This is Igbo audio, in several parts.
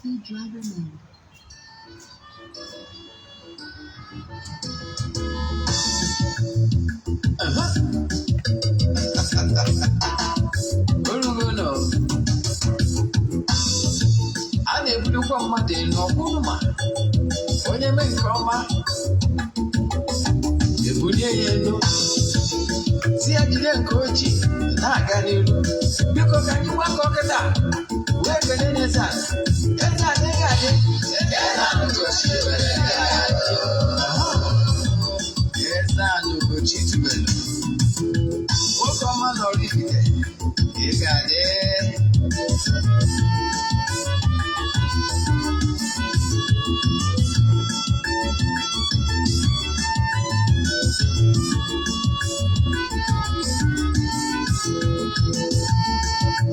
USB driver mode. Orugo nọ a na-ebulukwa mmadụ elu, ọ bụrụ ma onye mee nke ọma, ebulie ya elu, si ya jide nke o ji na-aga n'iru. Biko, ka anyị gbakọ kịta wee kelee n'eze ala. Eze ala, ị ga-adị. Eze ala Ugochi tubelu ga-adị. Eze ala Ugochi tubelu, nwoke ọma nọrọ Ifite, ị ga-adị.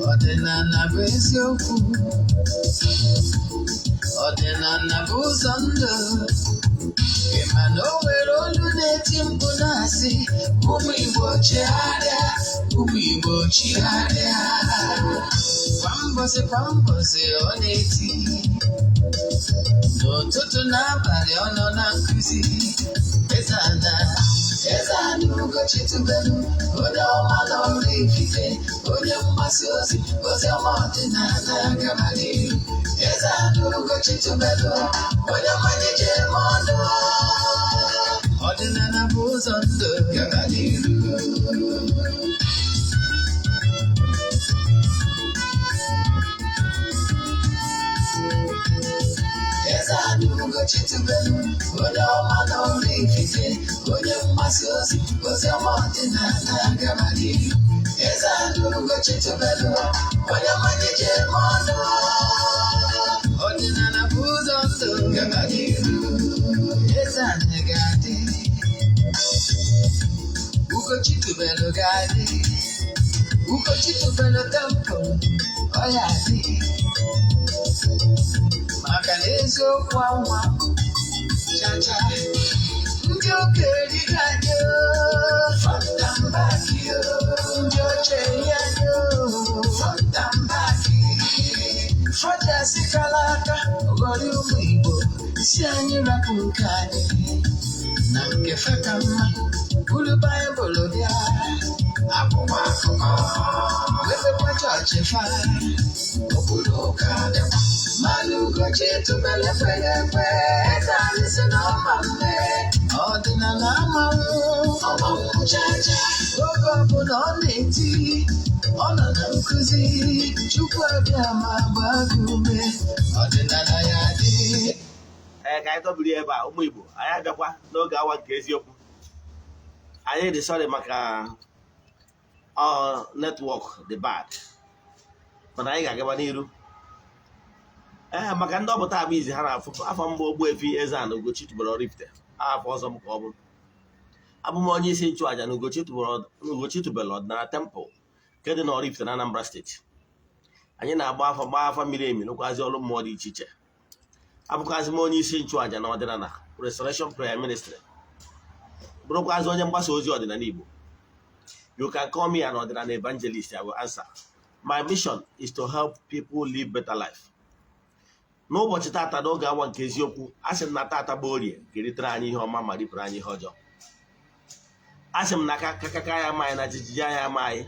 Ọdịnala bụ eziokwu, ọdịnala bụ ụzọ ndụ. Ị ma na o nwere olu na-eti mkpu na-asị, "Ụmụ Igbo, chigharịa, ụmụ Igbo, chigharịa." Kwa mbọsị kwa mbọsị ọ na-eti, n'ụtụtụ n'abalị ọ nọ na nkụzi. Eze ana, eze ana Ugochi tubelu, onye ọma n'ọrụ Ifite, onye mgbasa ozi ozi ọma ọdịnala, gaba n'iru. Eze ana Ugochi tubelu, onye mmanya ji eme ọnụ. Ọdịnala bụ ụzọ ndụ, gaba n'iru. Eze ana Ugochi tubelu, onye ọma n'ọrụ Ifite, onye mgbasa ozi ozi ọma ọdịnala, gaba n'iru. Eze ana Ugochi tubelu, onye mmanya ji eme ọnụ. Ọdịnala bụ ụzọ ndụ, gaba n'iru. Eze ana ga-adị, Ugochi tubelu ga-adị, Ugochi tubelu temple ọ ya adị, maka na eziokwu anwa chacha. Ndị ụka erighị anyị front and back, ndị oche eri anyị front and back. Fọdụ aka ghọrọ ụmụ Igbo si anyị rapụ nke anyị na nke fe ka mma, buru Baịbụl bịa, akwụkwọ akụkọ, mepekwa chọọchị fa okpuru ụka dịkwa mmanụ. Ugochi tubelu ekweghị ekwe. Eze anyị si na ọma mme, ọdịnala amanwụ ọmanwụ chacha. Oge ọbụla ọ na-eti, ọ nọ na nkụzi. Chukwu abịa ma gbaa gị ume, ọdịnala ya dị. Ee, ka anyị tọbiri ebe a. Ụmụ Igbo, anyị abịakwa n'oge awa nke eziokwu. Anyị dị sorry maka ọ network dị bad, mana anyị ga-agaba n'iru. Ee, maka ndị ọpụta abụ izi ha na-afụ afọ mbụ, Ogbuefi Eze-Ana Ugochi tubelu Oraifite, afọ ọzọ m ka ọ bụ. Abụ m onye isi nchụaja na Ugochi tubelu ọdịnala temple nke dị na Oraifite na Anambra Steeti. Anyị na-agba afa, gbaa afa miri emi, rụkwazi ọrụ mmụọ dị iche iche. Abụkwazị m onye isi nchụaja na ọdịnala Restoration Prayer Ministry, bụrụkwazị onye mgbasa ozi ọdịnala Igbo. You can call me an ọdịnala evangelist, I will answer. My mission is to help people live better life. N'ụbọchị tata, n'oge awa nke eziokwu, a sị m na tata bụ Orie ga-eritere anyị ihe ọma ma ripụrụ anyị ihe ọjọọ. A sị m na kakaka ya ama anyị na jijiji anyị ama anyị.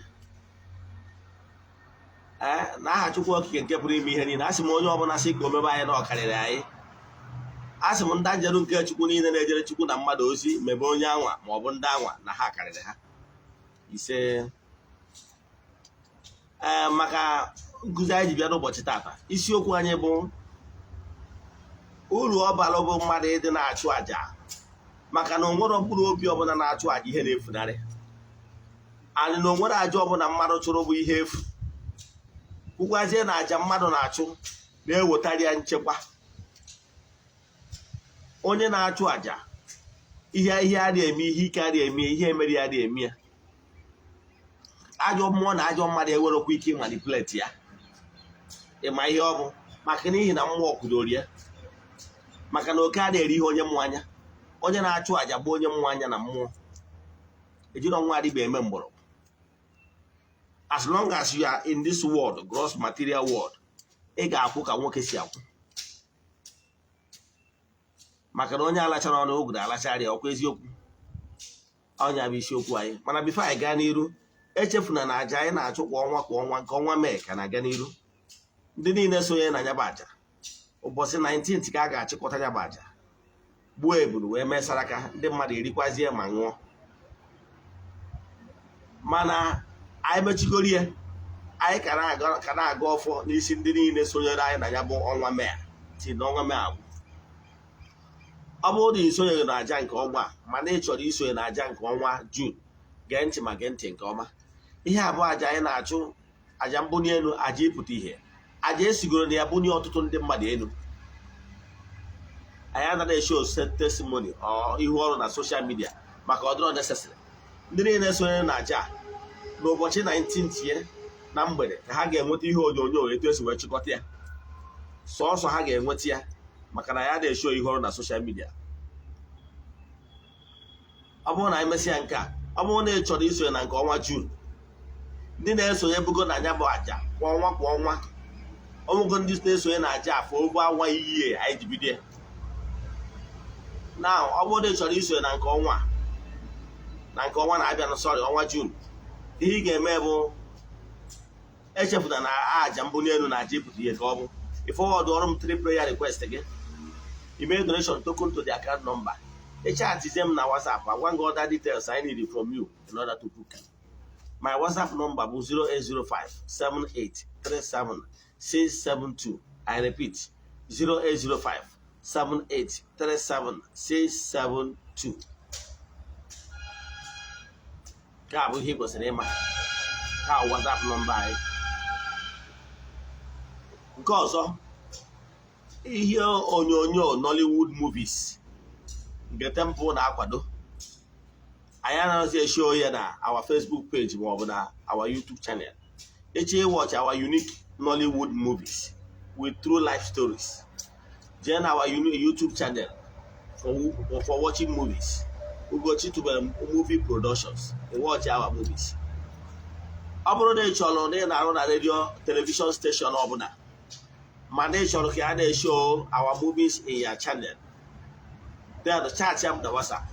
Ee, na aha Chukwu Okike nke pụrụ ime ihe niile, a sị m onye ọbụla sị ka o mebe anyị na ọ karịrị anyị. A sị m ndị njeru nke Chukwu niile na-ejere Chukwu na mmadụ ozi, mebe onye anwa ma ọ bụ ndị anwa na ha karịrị ha. Ise. Ee, maka nkụzi anyị ji bịa n'ụbọchị tata, isiokwu anyị bụ uru ọ bara bụ mmadụ ịdị na-achụ àjà, maka na onwere mkpụrụ obi ọbụla na-achụ àjà ihe na-efunarị anyị, na onwere àjà ọbụla mmadụ chụrụ bụ ihe efu. Kwukwazie na àjà mmadụ na-achụ na-ewetara ya nchekwa. Onye na-achụ àjà, ihe ihe adịghị eme, ihe ike adịghị eme, ihe emere ya adịghị eme ya. Ajọ mmụọ na ajọ mmadụ ewerekwa ike manipulate ya. Ịma ihe ọ bụ maka n'ihi na mmụọ kwudoro ya, maka na oke adịghị eri ihe onye mmụọ anya. Onye na-achụ àjà bụ onye mmụọ anya na mmụọ ejiri ọnwa adịba eme mgbọrọgwụ. As long as you are in this world, gross material world, ị ga-akwụ ka nwoke si akwụ. Maka na onye alachara ọnụ ogwuru alacharịa ọkwa eziokwu. Ọnya bụ isiokwu anyị. Mana before anyị gaa n'iru, echefuna na aja anyị na-achụ kwa ọnwa kwa ọnwa, nke ọnwa Mee ka na-aga n'iru. Ndị niile sonye na ya bụ aja, ụbọchị 19th ka a ga-achịkọta ya bụ aja, gbuo ebulu wee mee saraka, ndị mmadụ erikwazie ma ṅụọ. Mana anyị mechigoro ya, anyị ka na-aga ọfọ n'isi ndị niile sonyere anyị na ya bụ ọnwa Mee ti na ọnwa Mee agwụ. Ọ bụrụ na ị sonyeghị na aja nke ọnwa a, mana ị chọrọ isonye na aja nke ọnwa Jun, gee ntị ma gee ntị nke ọma. Ihe abụọ aja anyị na-achụ, aja mbunye elu, aja ịpụta ihe, aja esigoro na ya bunye ọtụtụ ndị mmadụ elu. Anyị anaghị eshow testimony ọ ihu ọrụ na social media maka ọdịrọ necessary. Ndị niile sonyere na aja a, n'ụbọchị 19th ya na mgbede ka ha ga-enweta ihe onyonyo etu esi wee chịkọta ya. Sọọsọ ha ga-enweta ya, maka na ya na-eshow ihe ọrụ na social media. Ọ bụrụ na anyị mesịa nke a, ọ bụrụ na ị chọrọ isonye na nke ọnwa Jun, ndị na-esonye bugo na ya bụ aja kwa ọnwa kwa ọnwa, ọnwụgo ndị na-esonye na aja afọ over awa ihe anyị ji bido ya na ọ bụrụ na ị chọrọ isonye na nke ọnwa a, na nke ọnwa na-abịa na, sorry, ọnwa Jun, ihe ị ga-eme bụ, echefuna na aja mbunye elu na aja ịpụta ihe ka ọ bụ ị forward ọrụ m three prayer request gị, email donation token to the account number, echatizie m na WhatsApp, agwa gị other details I need from you in order to book. My WhatsApp number bụ 0805 7837 672. I repeat, 0805 7837 672. Nke a bụ ihe ị kwesịrị ịma ka WhatsApp number anyị. Nke ọzọ, ihe onyonyo Nollywood movies nke temple na-akwado, anyị anaghịzi eshow ya na our Facebook page ma ọ bụ na our YouTube channel. Echi watch our unique Nollywood movies with true life stories, jee na our YouTube channel for watching movies, Ugochi Tubelu Movie Productions, watch our movies. Ọ bụrụ na ị chọrọ na ị na-arụ na radio, television station ọbụla, mana ị chọrọ ka a na-eshow our movies in your channel, then chat ya m na WhatsApp.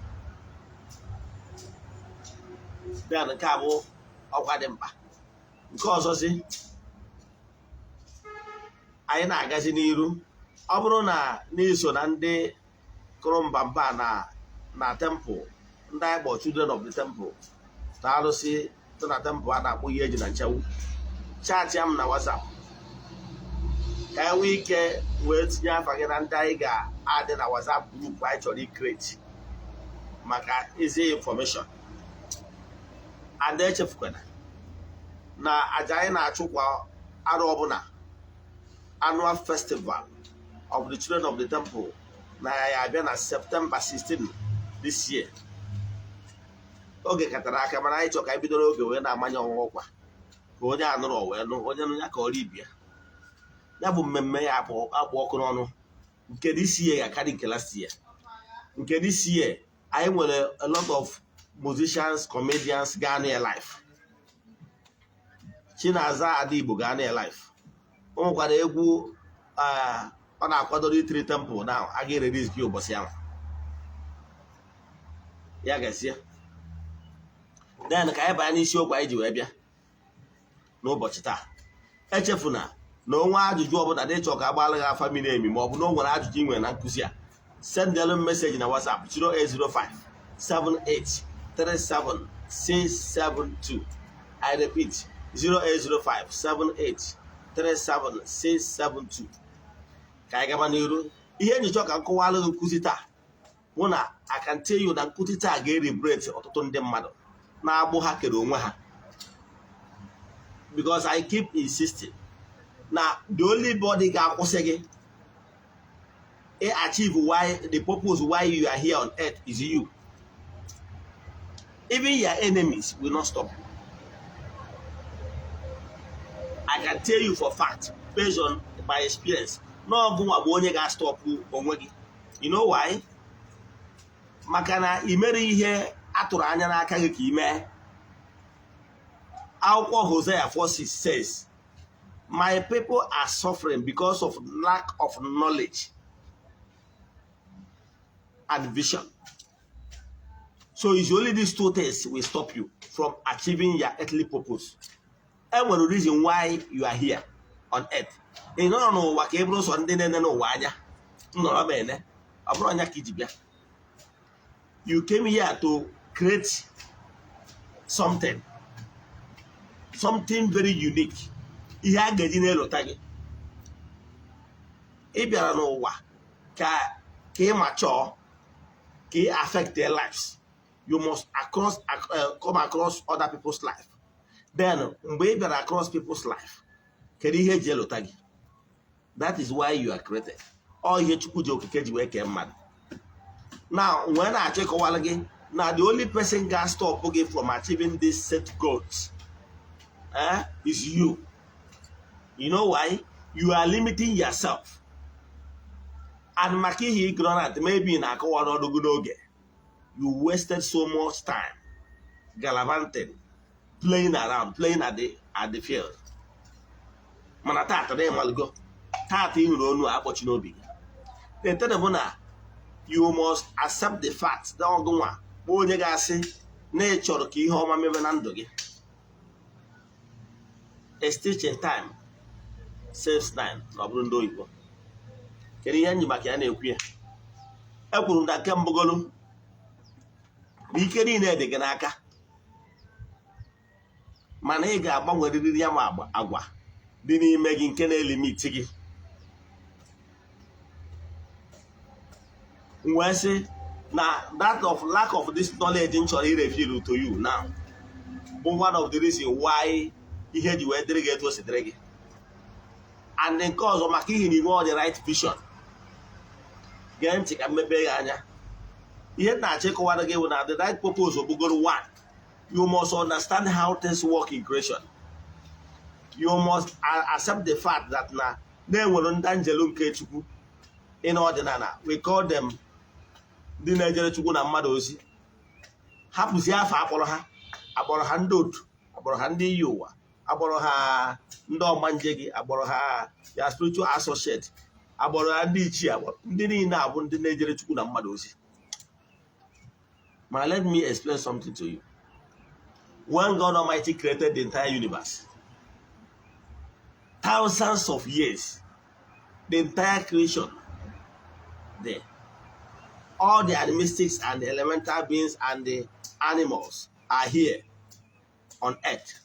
Then nke a bụ ọkwa dị mkpa. Nke ọzọzi, anyị na-agazi n'iru. Ọ bụrụ na n'iso na ndị kụrụ mbamba na temple, ndị anyị kpọ Children of the Temple na arụsị dị na temple a na-akpọ ihe eji na nchewu, chat ya m na WhatsApp ka anyị nwee ike wee tinye afa gị na ndị anyị ga-adị na WhatsApp group anyị chọrọ icreate maka easy information. And echefukwana na aja anyị na-achụ kwa arọ ọbụla, annual festival of the Children of the Temple, na ya abịa na September 16 this year. Oge katara aka, mana anyị chọrọ ka anyị bido n'oge wee na-amanye ọnwa ọkwa ka onye anụrụ wee nụ, onye nụ ya ka ọrụ ibia. Ya bụ mmemme ya akpụ ọkụ n'ọnụ. Nke this year ga-akarị nke last year. Nke this year, anyị nwere a lot of musicians, comedians ga-anụ ya live. Chinaza Ada Igbo ga-anụ ya live. O nwekwara egwu ọ na-akwadoro itiri temple now, a ga-erelease gị ụbọchị ahụ. Ya gazie. Then ka anyị banye n'isiokwu anyị ji wee bịa n'ụbọchị taa. Echefuna na onwe ajụjụ ọbụla dị chọọ ka agbaala gị afa miri emi, ma ọ bụ na o nwere ajụjụ ị nwere na nkụzi a, sendelu m message na WhatsApp 0805 78 37 672. I repeat, 0805 78 37 672. Ka anyị gaba n'iru. Ihe nyocha ka nkọwalụ gị nkụzi taa bụ na I can tell you na nkụzi taa ga-eliberate ọtụtụ ndị mmadụ na-agbụ ha kere onwe ha, because I keep insisting na the only body ga-akwụsị gị achieve why the purpose why you are here on earth is you. Even your enemies will not stop you. I can tell you for fact, based on my experience, na ọgụnwa bụ onye ga-astop onwe gị. You know why? Maka na ị mere ihe atụrụ anya n'aka gị ka ị mee. Akwụkwọ Hosea 4:6 says, "My people are suffering because of lack of knowledge." and vision. So it's only these two things will stop you from achieving your earthly purpose. Enwere reason why you are here on earth. Ị nọrọ n'ụwa ka ị bụrụ sọ ndị na-ene n'ụwa anya nnọrọ ma ene. Ọ bụrụ anya ka iji bịa. You came here to create something, something very unique, ihe a ga-eji na-elota gị. Ị bịara n'ụwa ka ị ma chọọ ka ị affect their lives. You must come across other people's life. Then mgbe ị bịara across people's life, kedu ihe eji elota gị? That is why you are created. Ọ ihe Chukwu ji okike ji wee kee mmadụ. Now, wee na-achọ ịkọwara gị na the only person ga stop gị from achieving this set goals is you. You know why? You are limiting yourself. And maka ihe ignorant, maybe na-akọwa n'ọdụ gị n'oge, you wasted so much time gallivanting, playing around, playing at the field. Mana tata na ịmalụgo, tata ị nụrụ onu a akpọchi n'obi gị. The thing bụ na you must accept the fact na ọgụnwa bụ onye ga-asị na ị chọrọ ka ihe ọma mebe na ndụ gị. A stitch in time saves nine. Na ọ bụrụ ndị oyibo, kedu ihe nji maka ya na-ekwu ya? Ekwuru m na nke mbụgolu na ike niile dị gị n'aka, mana ị ga-agbanwerịrị ya ma agwa dị n'ime gị nke na-elimit gị. M wee sị na that of lack of this knowledge m chọrọ ireveal to you now bụ one of the reason why ihe ji wee dịrị gị etu o si dịrị gị. And nke ọzọ, maka ihi na inwe the right vision. Gee ntị ka mmepe gị anya. Ihe m na-achọ ịkọwara gị bụ na the right purpose bụgoro one, you must understand how things work in creation. You must accept the fact that na na-enwere ndị anjelu nke Chukwu. In ọdịnala, we call them ndị na-ejere Chukwu na mmadụ ozi. Hapụzie afọ akpọrọ ha, akpọrọ ha ndị otu, akpọrọ ha ndị iyi ụwa, akpọrọ ha ndị ọgbanje gị, akpọrọ ha ya spiritual associate, akpọrọ ha ndị ichie, akpọrọ ndị niile abụ ndị na-ejere Chukwu na mmadụ ozi. Ma let me explain something to you. When God Almighty created the entire universe, thousands of years, the entire creation there, all the animistics and the elemental beings and the animals are here on earth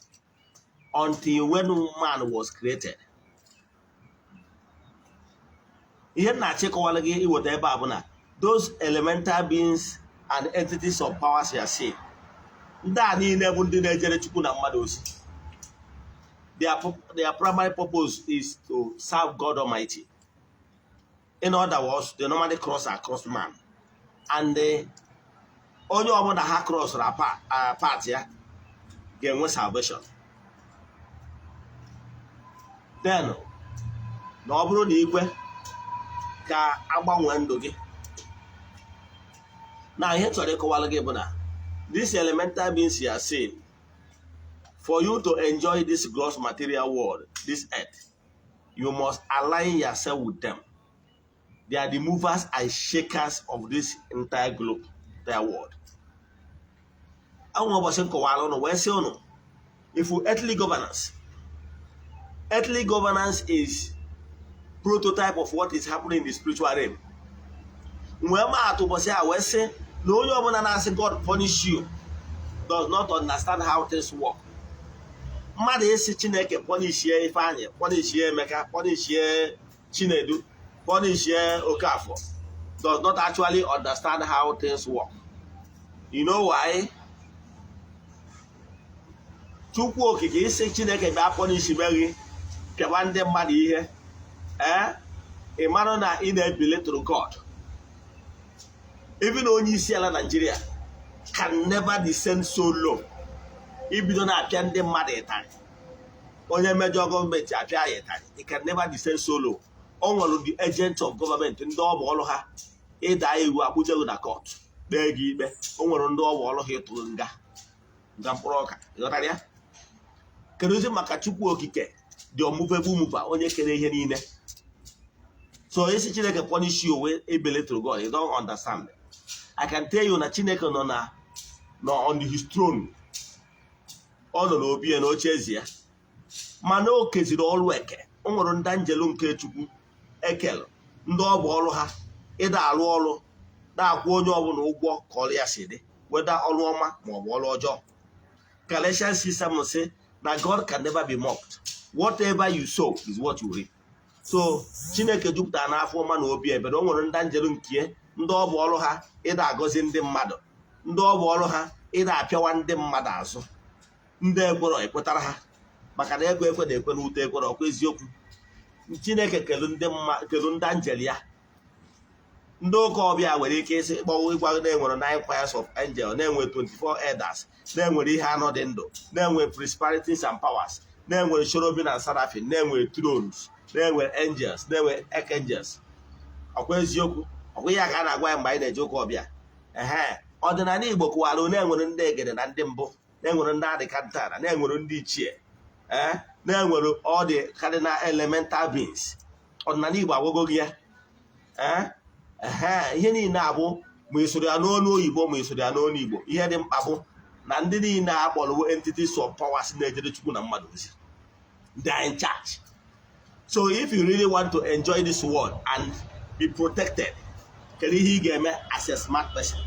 until when man was created. Ihe m na-achọ ịkọwara gị iweta ebe a bụ na those elemental beings and entities of powers you are seeing, ndị a niile bụ ndị na-ejere Chukwu na mmadụ ozi. Their primary purpose is to serve God Almighty. In other words, they normally cross across man, and onye ọbụla ha cross part ya ga-enwe salvation. Then na ọ bụrụ na ikwe ka agbanwee ndụ gị na ihe chọrọ ịkọwara gị bụ na this elemental beings you are seeing, for you to enjoy this gross material world, this earth, you must align yourself with them. They are the movers and shakers of this entire globe, entire world. Anwụ ụbọchị nkọwara ụnụ wee sị ụnụ, if earthly governance is prototype of what is happening in the spiritual realm. Wee maa atụ ụbọchị a wee sị na onye ọbụla na-asị "God punish you" does not understand how things work. Mmadụ isi Chineke punishie Ifeanyị, punishie Emeka, punishie Chinedu, punishie Okafọ does not actually understand how things work. You know why? Chukwu Okike, isi Chineke bịa punish gị, pịawa ndị mmadụ ihe, ee, ị mara na ị na-ebelittle God. Even onye isi ala Nigeria can never descend so low ibido na-apịa ndị mmadụ ịtarị. Onye mejọ, gọọmenti apịa ya ịtarị. He can never descend so low. O nwere the agent of government, ndị ọ bụ ọrụ ha ịda iwu, akpụjego na court, kpee gị ikpe. O nwere ndị ọ bụ ọrụ ha ịtụ nga mkpụrụ ọka. Ịghọtara ya? Kedụzi maka Chukwu Okike, the unmovable mover, onye kere ihe niile? So isi Chineke punish you wee ebelittle God, you don't understand. I can tell you na Chineke nọ na nọ on his throne. Ọ nọ n'obi ya, n'oche eze ya, mana o keziri ọrụ eke. O nwere ndị anjelu nke Chukwu ekele, ndị ọ bụ ọrụ ha ịda arụ ọrụ na-akwụ onye ọbụla ụgwọ ka ọrụ ya si dị, weda ọrụ ọma ma ọ bụ ọrụ ọjọọ. Galatians 6:7 sị na God can never be mocked. Whatever you sow is what you reap. So Chineke jupụtara n'afọ ọma na obi ebere. O nwere ndị anjelu nke ndị ọ bụ ọrụ ha ịda agọzi ndị mmadụ, ndị ọ bụ ọrụ ha ịda apịawa ndị mmadụ azụ, ndị ekwere ekwetara ha, maka na ekwe ekwe na-ekwe n'ute ekwere. Ọkwa eziokwu? Chineke kelu ndị mma, kelu ndị anjel ya. Ndị ụka ọbịa nwere ike ịsị ịkpọwa ịgwa na-enwere nine choirs of angel, na-enwe 24 elders, na-enwere ihe anọ dị ndụ, na-enwe principalities and powers, na-enwere cherubim and seraphim, na-enwe thrones, na-enwe angels, na-enwe archangels. Ọkwa eziokwu? Ọkwa ihe a ka a na-agwa ya mgbe anyị na-eje ụka ọbịa? Ehe, ọdịnala Igbo kụwara na-enwere ndị egede na ndị mbụ, na-enwere ndị adịkantara, na-enwere ndị ichie, ee, na-enwere all the cardinal elemental beings. Ọdịnala Igbo agwago gị ya. Ee, ehe, ihe niile abụ ma isoro ya n'onu oyibo, ma isoro ya n'onu Igbo, ihe dị mkpa bụ na ndị niile a kpọrọ entities of powers na-ejere Chukwu na mmadụ ozi. They are in charge. So if you really want to enjoy this world and be protected, kedu ihe ị ga-eme as a smart person?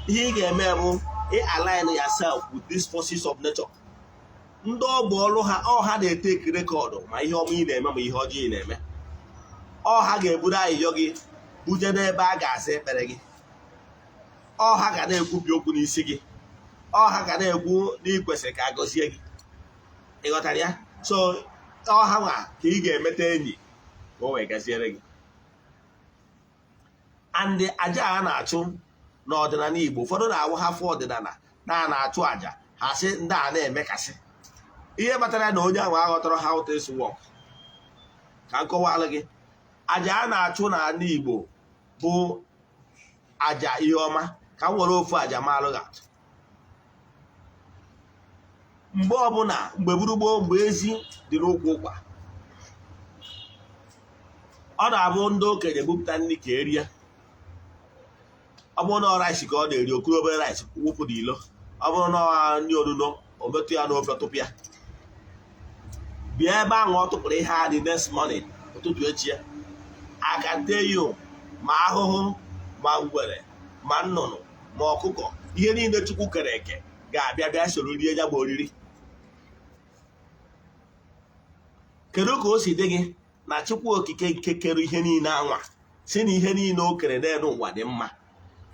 Ihe ị ga-eme bụ ị align yourself with these forces of nature, ndị ọ bụ ọrụ ha. Ọ ha na-eteki record ma ihe ọma ị na-eme ma ihe ọjọọ ị na-eme. Ọ ha ga-eburu ayịyọ gị buje n'ebe a ga-asa ekpere gị. Ọ ha ga na-ekwubi okwu n'isi gị. Ọ ha ga na-ekwu na ị kwesịrị ka a gọzie gị. Ị ghọtara ya? So ọ ha nwa ka ị ga-emeta enyi ka o wee gaziere gị. And aja a na-achụ n'ọdịnala Igbo, ụfọdụ na-awụ ha fụ ọdịnala na a na-achụ aja, ha sị ndị a na-emekasị ihe kpatara na onye ahụ aghọtara how things work. Ka m kọwalụ gị, aja a na-achụ n'ala Igbo bụ aja ihe ọma. Ka m were ofu aja maalụ gị atụ. Mgbe ọbụla, mgbe gburugburu, mgbe ezi dị n'ụkwụ ụkwa, ọ na-abụ ndị okenye bupụta nri ka erie. Ọ bụrụ na ọ rice ka ọ na-eri, okuru obere rice wụpụ n'ilo. Ọ bụrụ na ọ nri onuno, o metụ ya n'ofe, tụpụ ya. Bịa ebe ahụ ọ tụpụrụ ihe a dị next morning, ụtụtụ echi ya, I can tell you, ma ahụhụ, ma ngwere, ma nnụnụ, ma ọkụkọ, ihe niile Chukwu kere eke ga-abịa bịa soro rie ya bụ oriri. Kedu ka o si dị gị na Chukwu Okike nke kere ihe niile anwa si na ihe niile o kere n'elu ụwa dị mma?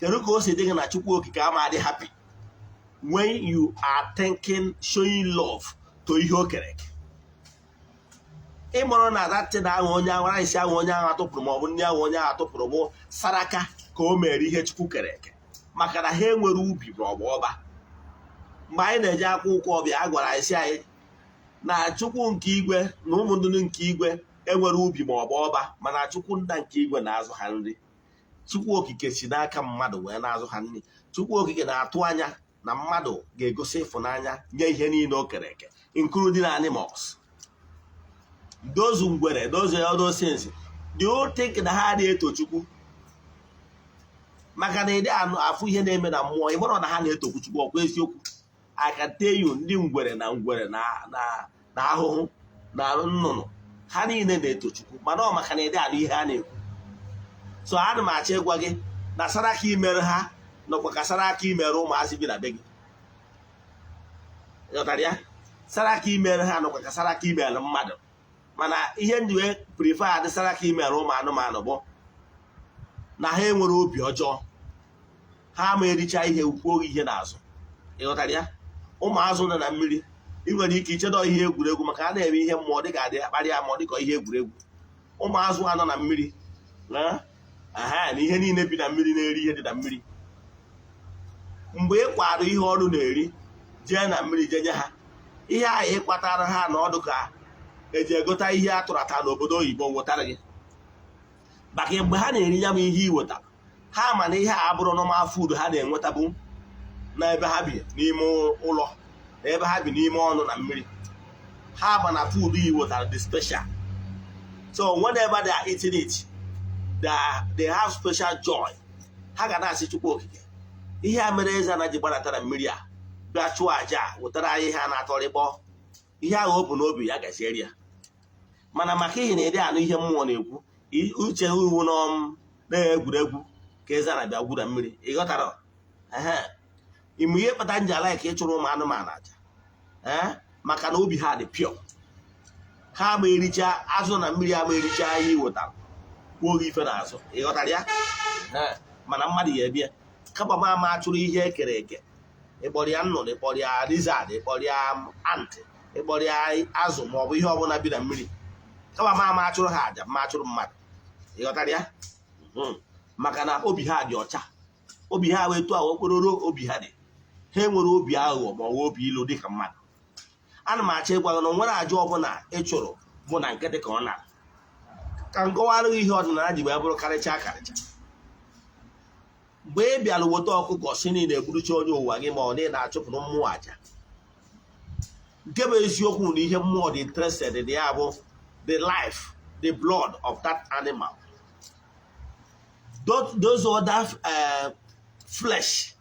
Kedu ka o si dị gị na Chukwu Okike ama adị happy when you are thinking, showing love to ihe o kere eke? Ịmụrụ na datin ahụ onye ahụ, rice ahụ onye ahụ atụpụrụ, ma ọ bụ nri ahụ onye ahụ atụpụrụ, bụ saraka ka o mere ihe Chukwu kere eke, maka na ha enwere ubi ma ọ bụ ọba. Mgbe anyị na-eje akwụkwọ ọbịa, a gwara anyị sị anyị na Chukwu nke igwe na ụmụ ndụdụ nke igwe enwere ubi ma ọ bụ ọba, mana Chukwu nna nke igwe na-azụ ha nri. Chukwu Okike si n'aka mmadụ wee na-azụ ha nri. Chukwu Okike na-atụ anya na mmadụ ga-egosi ịfụnanya nye ihe niile o kere eke, including animals, those ngwere, those other things. Do you think na ha na-eto Chukwu? Maka na ịdị anụ afụ ihe na-eme na mmụọ, ị mara na ha na-etokwu Chukwu. Ọkwa eziokwu? I can tell you, ndị ngwere na ngwere na na na ahụhụ na nnụnụ, ha niile na-eto Chukwu, mana ọ maka na ịdị anụ ihe ha na-ekwu. So ana m achọ ịgwa gị na saraka imere ha nọkwa ka saraka imere ụmụazị bi na be gị. Ghọtara ya? Saraka imere ha nọkwa ka saraka imere mmadụ, mana ihe ndị wee prefer adị saraka imere ụmụ anụmanụ bụ na ha enwere obi ọjọọ. Ha ma ericha ihe kwuo ihe n'azụ. Ịghọtara ya? Ụmụazụ nọ na mmiri, ị nwere ike ichedo ihe egwuregwu, maka a na-eme ihe mmụọ dịka adị akparị ya ma ọ dịka ihe egwuregwu. Ụmụazụ a nọ na mmiri na aha na ihe niile bi na mmiri na-eri ihe dị na mmiri. Mgbe ị kwara ihe ọrụ na-eri jee na mmiri jee nye ha ihe ahụ ị kwatara ha na ọdụ ka eji egota ihe a tụrụ ata n'obodo oyibo wetara gị, maka mgbe ha na-eri ya bụ ihe i wetara ha, ma na ihe a abụrụ normal food ha na-enwetabu n'ebe ha bi n'ime ụlọ na ebe ha bi n'ime ọnụ na mmiri. Ha ma na food i wetara dị special. So whenever they are eating it, they have special joy. Ha ga na-asị Chukwu Okike. Ihe a mere eze ana ji gbadata na mmiri a bịa chụọ àjà a, wetara anyị ihe a na-atọrịkpọ ihe ahụ o bu n'obi ya gaziere ya. Mana maka ihi na ịdị anụ ihe mmụọ na-ekwu, uche iwu n'ọm na-egwuregwu ka eze ana bịa gwura mmiri. Ị ghọtara? Ehe, ime ihe kpata nji ala ka ịchụrụ ụmụ anụmanụ aja, ee, maka na obi ha dị pure. Ha ama ericha azụ na mmiri, ama ericha ihe ị wetara kwuo gị ife n'azụ. Ị ghọtara ya? Ehe. Mana mmadụ ya ebie kama ma ama achụrụ ihe ekere eke, ịkpọrọ ya nnụnụ, ịkpọrọ ya lizard, ịkpọrọ ya ant, ịkpọrọ ya azụ, ma ọ bụ ihe ọbụla bi na mmiri, kama ma ama achụrụ ha aja, ma achụrụ mmadụ. Ị ghọtara ya? Maka na obi ha dị ọcha, obi ha wee tụọ okpororo, obi ha dị, ha enwere obi aghụghọ ma ọ bụ obi ilu dịka mmadụ. Ana m achọ ịgwa gị na o nwere aja ọbụla ị chụrụ bụ na nkịtị ka ọ nara. Ka m kọwara gị ihe ọdịnala ji wee bụrụ karịcha karịcha. Mgbe ị bịara weta ọkụkọ si na ị na-egburucha onye ụwa gị, ma ọ na ị na-achụpụrụ mmụọ aja, nke bụ eziokwu na ihe mmụọ dị interested in ya bụ the life, the blood of that animal. Those other flesh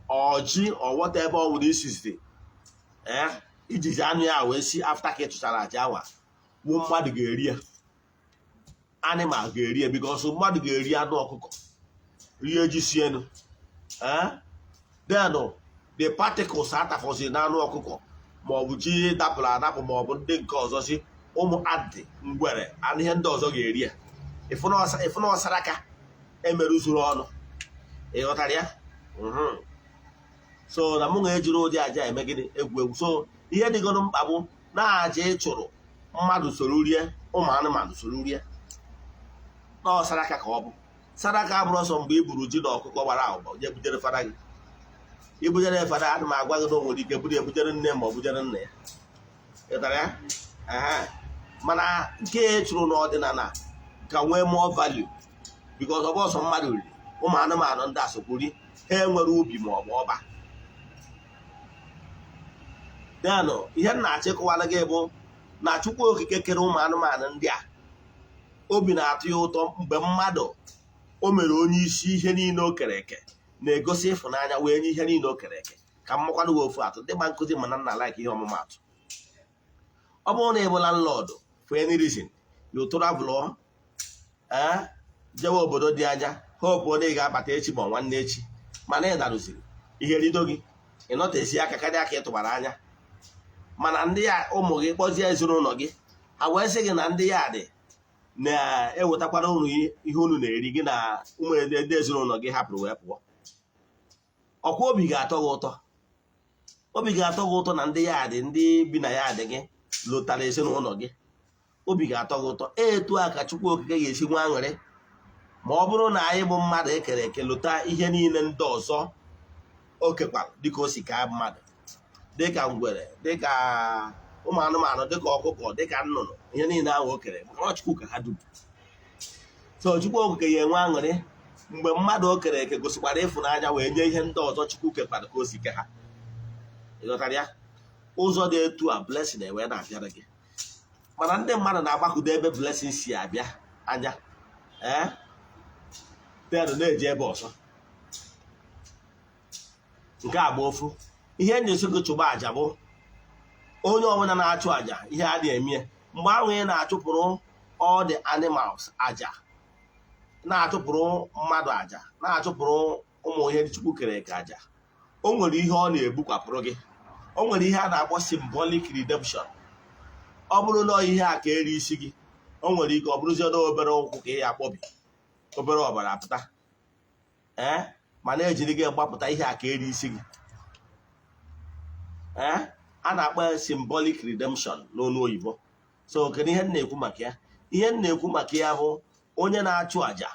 or ji or whatever ọ nwere isizi, ijizi anụ ya wee si after ka ị chụchara aja awa wụ, mmadụ ga-eri ya, animal ga-eri ya, because mmadụ ga-eri anụ ọkụkọ, rie ji si enu. Then the particles atafọzi n'anụ ọkụkọ maọbụ ji dapụrụ adapụ maọbụ ndị nke ọzọ si ụmụ adị ngwere anụ, ihe ndị ọzọ ga-eri ya. Ịfụna ọsaraka emerụzuru ọnụ. Ị ghọtara ya? So na mụ ga-ejiri ụdị aja eme gịnị? Egwu egwu. So ihe dịgoro mkpa bụ na aja ị chụrụ, mmadụ soro rie, ụmụ anụmanụ soro rie, na ọ saraka ka ọ bụ. Saraka abụrụ ọsọ mgbe i buru ji na ọkụkọ gbara agba je butere fada gị. Ibujere fada, ana m agwa gị na o nwere ike buru ebujere nne ma ọ bujere nna ya. Ịtara ya? Ehe. Mana nke e chụrụ n'ọdịnala ka nwee more value, because ọ bụ ọsọ mmadụ riri, ụmụ anụmanụ ndị asokwuri. Ha enwere ubi ma ọ bụ ọba. Denụ ihe m na-achọ ịkọwara gị bụ na Chukwu Okike kere ụmụ anụmanụ ndị a, obi na-atụ ya ụtọ mgbe mmadụ o mere onye isi ihe niile o kere eke na-egosi ịfụnanya wee nye ihe niile o kere eke. Ka m makwanụ gị ofu atụ dị gba nkụzi, mana nna like ihe ọmụmatụ. Ọ bụrụ na ị bụ landlord, for any reason you travel, ee, jewe obodo dị anya, hope na ị ga-abata echi ma nwanne echi, mana ị darụziri ihe rido gị, ị nọtezi aka karịa ka ị tụbara anya, mana ndị ya ụmụ gị kpọzie ezinụlọ gị, ha wee sị gị na ndị ya dị na-ewetakwara unu ihe unu na-eri, gị na ụmụ ndị ezinụlọ gị hapụrụ wee pụọ. Ọkwa obi ga-atọ gị ụtọ? Obi ga-atọ gị ụtọ na ndị ya dị, ndị bi na ya dị gị lụtara ezinụlọ gị. Obi ga-atọ gị ụtọ. Etu a ka Chukwu Okike ga-esi nwe aṅụrị ma ọ bụrụ na anyị bụ mmadụ ekere eke lụta ihe niile ndị ọzọ o kekwara dịka o si kaa mmadụ, dịka ngwere, dịka ụmụ anụmanụ, dịka ọkụkọ, dịka nnụnụ, ihe niile ahụ o kere, maka ọ Chukwu ka ha dum. So Chukwu Okike ya enwe aṅụrị mgbe mmadụ o kere eke gosikwara ịfụnanya wee nye ihe ndị ọzọ Chukwu kekwara ka o si ke ha. Ịghọtara ya? Ụzọ dị etu a, blessing ewee na-abịara gị. Mana ndị mmadụ na-agbakụdo ebe blessing si abịa anya, ee, then na-eji ebe ọzọ. Nke a bụ ofu ihe na-esi gị chụba àjà. Bụ onye ọbụla na-achụ àjà, ihe a na-eme mgbe ahụ ị na-achụpụrụ all the animals àjà, na-achụpụrụ mmadụ àjà, na-achụpụrụ ụmụ ihe Chukwu kere eke àjà, o nwere ihe ọ na-ebukwapụrụ gị. O nwere ihe a na-akpọ symbolic redemption. Ọ bụrụ na ihe a ka eri isi gị, o nwere ike ọ bụrụzie na obere ụkwụ ka ị ya akpọbi, obere ọbara apụta, ee, mana ejiri gị gbapụta ihe a ka eri isi gị. Ee, a na-akpọ ya symbolic redemption n'ọnụ oyibo. So kedu ihe m na-ekwu maka ya? Ihe m na-ekwu maka ya bụ onye na-achụ àjà,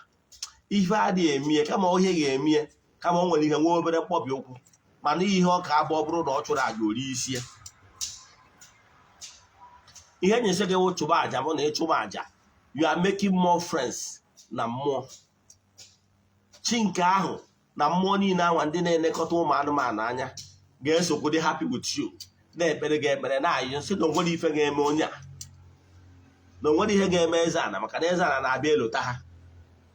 ife adịghị emie kama ihe ga-emie, kama o nwere ihe nwee obere mkpọbi ụkwụ, mana ihe ọ ka abụ, ọ bụrụ na ọ chụrụ àjà ori isi ya. Ihe nyesi gị wụ chụba àjà bụ na ịchụba àjà, you are making more friends na mmụọ chi nke ahụ na mmụọ niile anwa. Ndị na-elekọta ụmụ anụmanụ anya ga-esokwu dị happy with you, na-ekpere gị ekpere, na-ayị nsị na onwere ife ga-eme onye a, na onwere ihe ga-eme eze ana, maka na eze ana na-abịa elota ha.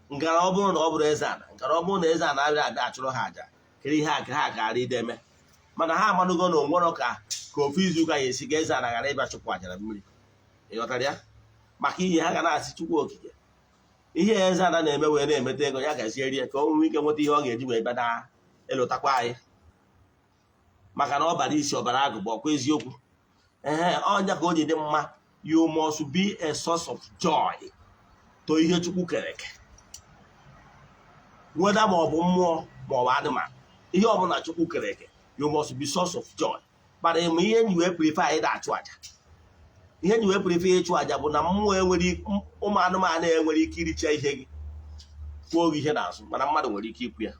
Nkara ọ bụrụ na ọ bụrụ eze ana, nkara ọ bụrụ na eze ana abịa abịa achụrụ ha àjà, Kedu ihe a ka ha gara ide eme? Mana ha amadugo na onwero ka ofu izuụka ya esi ga eze ana ghara ịbịa chụpụ aja na mmiri. Ịghọtara ya? Maka ihe ha ga na-asị Chukwu Okike, ihe eze ana na-eme wee na-emeta ego ya gazie rie, ka o nwee ike nweta ihe ọ ga-eji wee bịa na elụtakwa anyị, maka na ọ bara isi ọbara agụ bụ ọkwa eziokwu. Ee, ọnya ka o ji dị mma. You must be a source of joy to ihe Chukwu kere eke, whether ma ọ bụ mmụọ ma ọ bụ anụmanụ, ihe ọbụla Chukwu kere eke, you must be source of joy. Mana ịma ihe nji wee prefer ịda achụ aja, ihe nji wee prefer ịchụ aja bụ na mmụọ enwere, ụmụ anụmanụ enwere ike iricha ihe gị, kwuo gị ihe n'azụ, mana mmadụ nwere ike ikwu ya.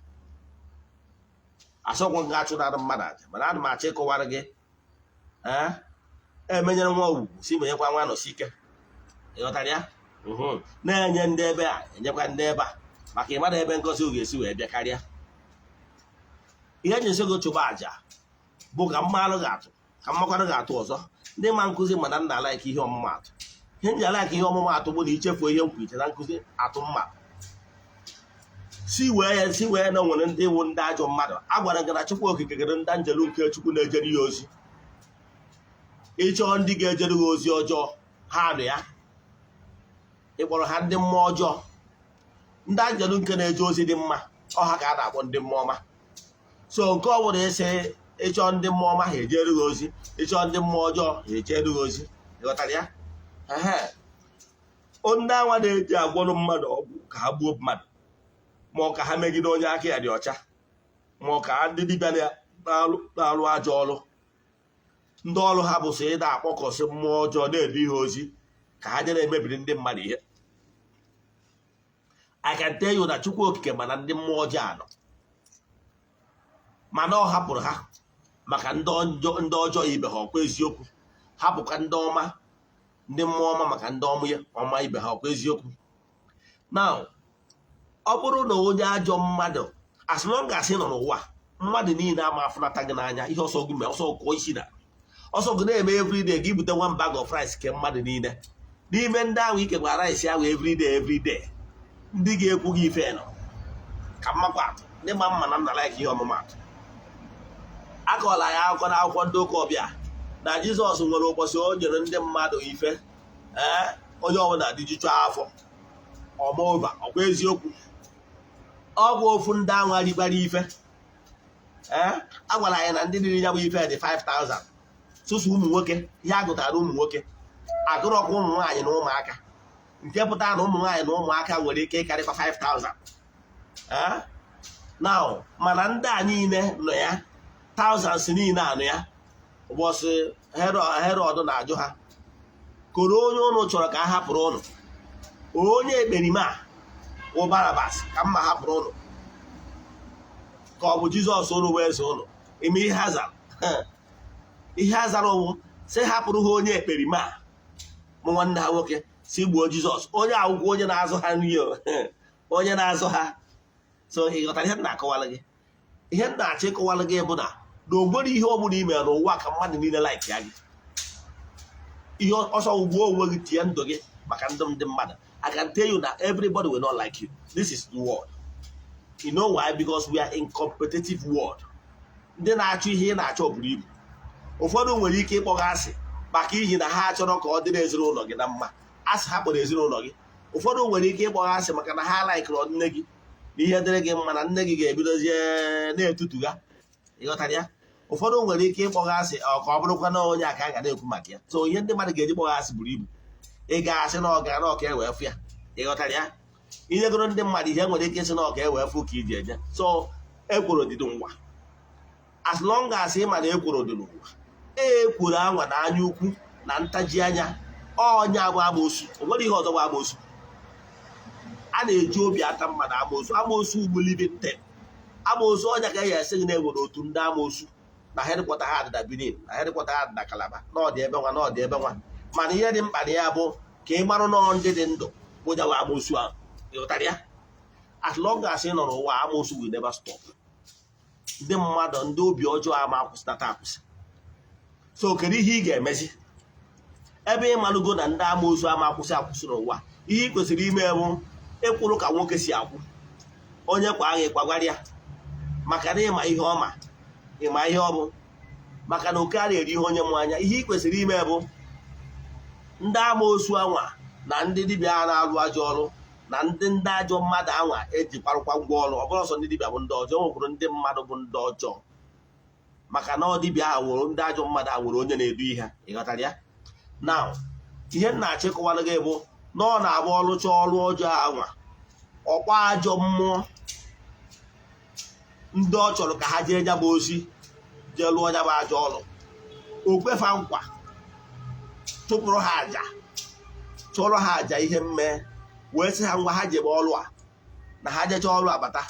Asọkwa nga achụ na mmadụ aja, mana ana m achọ ịkọwara gị, ee, emenyere nwa ugwu si menyekwa nwa nọsi ike. Ịghọtara ya? Na-enye ndị ebe a, enyekwa ndị ebe a, maka ịmara ebe ngozi ga-esi wee bịa karịa. Ihe eji esi gị chụba aja bụ ka mmalụ ga-atụ, ka mmakwanụ ga-atụ ọzọ. Ndị ma nkụzi mana nna like ihe ọmụmatụ. Ihe nji a-like ihe ọmụmatụ bụ na ichefuo ihe nkwuiche na nkụzi atụ mma si wee ya si wee na nwere ndị wụ ndị ajọ mmadụ. A gwara gị na Chukwu Okike kere ndị njelu nke Chukwu na-ejere ya ozi. Ịchọọ ndị ga-ejere gị ozi ọjọọ, ha nụ ya, ịkpọrọ ha ndị mmụọ ọjọọ. Ndị anjelu nke na-eje ozi dị mma, ọha ka a na-akpọ ndị mmụọ ọma. So nke ọ bụla ịsị ịchọọ ndị mmụọ ọma, ha ejere gị ozi. Ịchọọ ndị mmụọ ọjọọ, ha ejere gị ozi. Ịghọtara ya? Ehe, ndị anwa na-eji agwọrọ mmadụ ọgwụ ka ha gbuo mmadụ, ma ọ ka ha megide onye aka ya dị ọcha, ma ọ ka ndị dibịa na-alụ ajọ ọrụ, ndị ọrụ ha bụ sị ịda akpọkọsị mmụọ ọjọọ na-ede ihe ozi ka ha jere emebiri ndị mmadụ ihe. I can tell you na Chukwu Okike mana ndị mmụọ ọjọọ anọ, mana ọ hapụrụ ha maka ndị ọjọọ ibe ha. Ọkwa eziokwu? Hapụkwa ndị ọma, ndị mmụọ ọma, maka ndị ọma ibe ha. Ọkwa eziokwu? Now, ọ bụrụ na onye ajọ mmadụ, as long as ị nọ n'ụwa, mmadụ niile ama afụnata gị n'anya. Ihe ọsọ gị mee, ọsọ kụọ isi na ọsọ gị na-eme everyday, gị bute one bag of rice ke mmadụ niile. N'ime ndị ahụ ikekwa rice ahụ everyday everyday, ndị ga-ekwu gị ife nọ ka mmakwa atụ. Ndị ma mma na nna like ihe ọmụmatụ, akọọla ya akụkọ na akwụkwọ ndị ụka ọbịa na Jizọs nwere ụbọchị o nyere ndị mmadụ ife, ee, onye ọbụla dịjuchu afọ ọma. Ọkwa eziokwu? Ọ bụ ofu ndị anwa rigbara ife. Ee, a gwara anyị na ndị riri ya bụ ife dị 5000, sụsụ ụmụ nwoke. Ihe a gụtara ụmụ nwoke, agụrọkwa ụmụ nwaanyị na ụmụaka, nke pụtara na ụmụ nwaanyị na ụmụaka nwere ike ịkarịkwa 5000. Ee, now, mana ndị a niile nọ ya, thousands niile anụ ya ụbọchị Herọd na-ajụ ha koro onye ụnụ chọrọ ka a hapụrụ ụnụ, onye ekperima wụ Barabas ka mma hapụrụ ụnụ, ka ọ bụ Jizọs ụnụ bụ eze ụnụ? Ime ihe ha zara, ihe ha zara ụwụ sị hapụrụ ha onye ekperima mụ nwanne ha nwoke, si gbuo Jizọs. Onye akwụkwọ, onye na-azụ ha nri, onye na-azụ ha. So ị ghọtara ihe m na-akọwara gị? Ihe m na-achọ ịkọwara gị bụ na o nwere ihe ọ bụla ime n'ụwa ka mmadụ niile like ya gị. Ihe ọsọ ugbuo onwe gị, tinye ndụ gị maka ndụ ndị mmadụ. I can tell you that everybody will not like you. This is the world. You know why? Because we are in competitive world. Ndị na-achọ ihe ị na-achọ buru ibu. Ụfọdụ nwere ike ịkpọ gị asị maka ihi na ha chọrọ ka ọ dịrị ezinụlọ gị na mma. Asị ha kpọrọ ezinụlọ gị. Ụfọdụ nwere ike ịkpọ gị asị maka na ha likeụrụ nne gị na ihe dịrị gị mma, na nne gị ga-ebidozie na-etutu ha. Ịghọtara ya? Ụfọdụ nwere ike ịkpọ gị asị ọ ka ọ bụrụkwa na onye a ka a ga na-ekwu maka ya. So ihe ndị mmadụ ga-eji kpọ gị asị buru ibu. Ị ga-asị na ọ ga na ọka ewee fụ ya. Ịghọtara ya? Inyegoro ndị mmadụ ihe nwere ike ịsị na ọka ewee fụ ka iji eje. So ekworo dị n'ụwa. As long as ị ma na ekworo dị n'ụwa, ekworo anwa na anya ukwu na ntaji anya, ọnya bụ amoosu. O nwere ihe ọzọ bụ amoosu. A na-eji obi ata mmadụ amoosu. Amoosu ugbo living thing. Amoosu ọnya ka e esi gị na-enwere otu ndị amoosu na headquarter ha dị na Benin, na headquarter ha dị na Calabar, na ọdị ebe nwa, na ọdị ebe nwa. Mana ihe dị mkpa na ya bụ ka ị marụ nọọ ndị dị ndụ bụjawa amoosu ahụ. Ịghọtara ya? As long as ị nọ n'ụwa, amoosu will never stop. Ndị mmadụ, ndị obi ọjọọ ama akwụsịnata akwụsị. So kedu ihe ị ga-emezi ebe ị malụgo na ndị amoosu ama akwụsị akwụsị n'ụwa? Ihe ị kwesịrị ime bụ ịkwụrụ ka nwoke si akwụ. Onye kwa agha ịkwagwara ya. Maka na ịma ihe ọma, ịma ihe ọ bụ, maka na oke a na-eri ihe onye mụ anya. Ihe ị kwesịrị ime bụ ndị amoosu anwa na ndị dibịa a na-alụ ajọ ọrụ na ndị ajọ mmadụ anwa ejikwarụkwa ngwa ọrụ. Ọ bụrụ ọsọ ndị dibịa bụ ndị ọjọọ, nwekwuru ndị mmadụ bụ ndị ọjọọ, maka na ọ dibịa ahụ nwere ndị ajọ mmadụ a nwere onye na-edu ihe. Ịghọtara ya? Na ihe m na-achọ ịkọwara gị bụ na ọ na-abụ ọlụcha ọrụ ọjọọ anwa, ọkwa ajọ mmụọ ndị ọ chọrọ ka ha jee jaba ozi, jee lụọ ya bụ ajọ ọrụ, o kwefa nkwa, chụpụrụ ha àjà, chụọrọ ha àjà ihe mme, wee sị ha ngwa, ha jebe ọrụ a, na ha jechaa ọrụ abata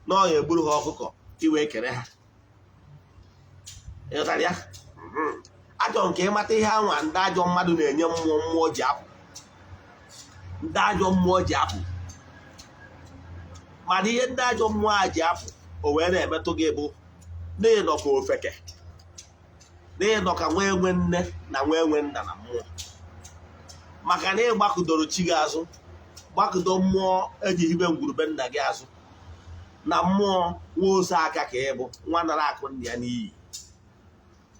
na ọ ya egburu ha ọkụkọ iwee kere ha. Ịghọtara ya? Achọ nke ịmata ihe anwa ndị ajọ mmadụ na-enye mmụọ, mmụọ ji apụ, ndị ajọ mmụọ ji apụ. Mana ihe ndị ajọ mmụọ a ji apụ, o wee na-emetụ gị bụ n'ịnọ ka ofeke, n'ịnọ ka nwa enwe nne na nwa enwe nna na mmụọ, maka na ịgbakụdoro chi gị azụ, gbakụdo mmụọ eji hibe ngwurube nna gị azụ, na mmụọ nwa ose aka ka ị bụ nwa nara akụ nna ya n'iyi.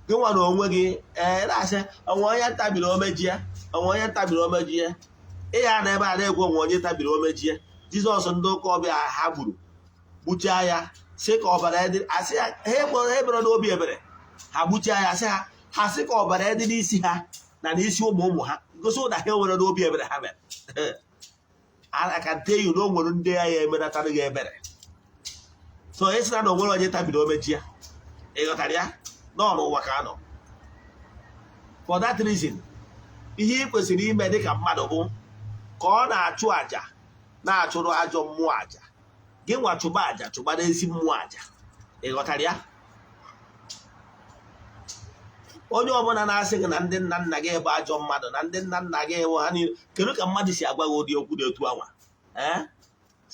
Gị nwa na onwe gị ee na-asị onwe onye tabiri omeji ya, onwe onye tabiri omeji ya. Ị ya na ebe a na-egwu onwe onye tabiri omeji ya. Jizọs, ndị ụka ọbịa ha gburu, gbuchaa ya, sị ka ọbara ya dị, asị ya ha egboro, ha ebere n'obi ebere, ha gbuchaa ya, sị ha, ha sị ka ọbara ya dị n'isi ha na n'isi ụmụ ụmụ ha, gosi na ha enwere n'obi ebere. Ha mere I can tell you na o nwere ndị ya emenatara gị ebere. So ị sị na o nwere onye tabiri omeji ya. Ị ghọtara ya? Nọ n'ụwa ka anọ. For that reason, ihe ị kwesịrị ime dịka mmadụ bụ ka ọ na-achụ àjà, na-achụrụ ajọ mmụọ àjà, gị nwa chụba àjà, chụba n'ezi mmụọ àjà. Ị ghọtara ya? Onye ọbụla na-asị gị na ndị nna nna gị bụ ajọ mmadụ, na ndị nna nna gị bụ ha niile, kedu ka mmadụ si agwa gị ụdị okwu dị otu anwa? Ee,